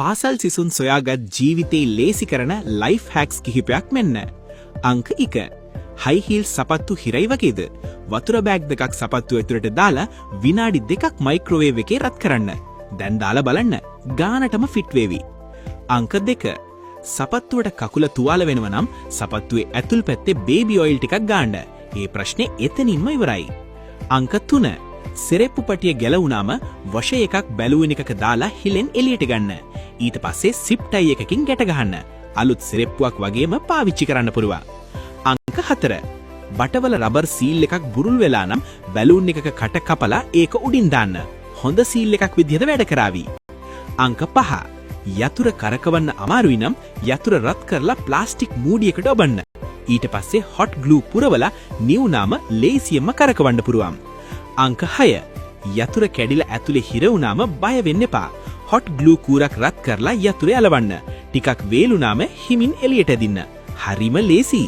පාසල් සිසුන් සොයාගත් ජීවිතේ ලේසි කරන ලයිෆ් හැක්ස් කිහිපයක් මෙන්න. අංක 1. හයි හීල් සපත්තු හිරයි වගේද? වතුර බෑග් දෙකක් සපත්තු ඇතුළට දාලා විනාඩි 2ක් මයික්‍රෝවේව් එකේ රත් කරන්න. දැන් දාලා බලන්න. ගානටම ෆිට් වේවි. අංක 2. සපත්තුවට කකුල තුවාල වෙනව නම් සපත්තුවේ ඇතුල් පැත්තේ බේබි ඔයිල් ටිකක් ගාන්න. ඒ ප්‍රශ්නේ එතනින්ම ඉවරයි. අංක 3. සෙරෙප්පු පටිය ගැලවුනාම වොෂර් එකක් බැලූන් එකක දාලා හිලෙන් එළියට ගන්න. ඊට පස්සේ සිප් ටයි එකකින් ගැට ගහන්න. අලුත් සෙරෙප්පුවක් වගේම පාවිච්චි කරන්න පුළුවන්. අංක 4. බටවල රබර් සීල් එකක් බුරුල් වෙලා නම් බැලූන් එකක කට කපලා ඒක උඩින් දාන්න. හොඳ සීල් එකක් විදිහට වැඩ කරાવી. අංක 5. යතුර කරකවන්න අමාරුයි නම් යතුර රත් කරලා ප්ලාස්ටික් මූඩියකට ඔබන්න. ඊට පස්සේ හොට් ග්ලූ පුරවලා නිවුනාම ලේසියෙන්ම කරකවන්න පුළුවන්. අංක 6. යතුර කැඩිලා ඇතුලේ හිර වුණාම බය වෙන්න එපා. හොට් ග්ලූ කූරක් රත් කරලා යතුර ඇලවන්න. ටිකක් වේලුනාම හිමින් එළියට ඇදින්න. හරිම ලේසි.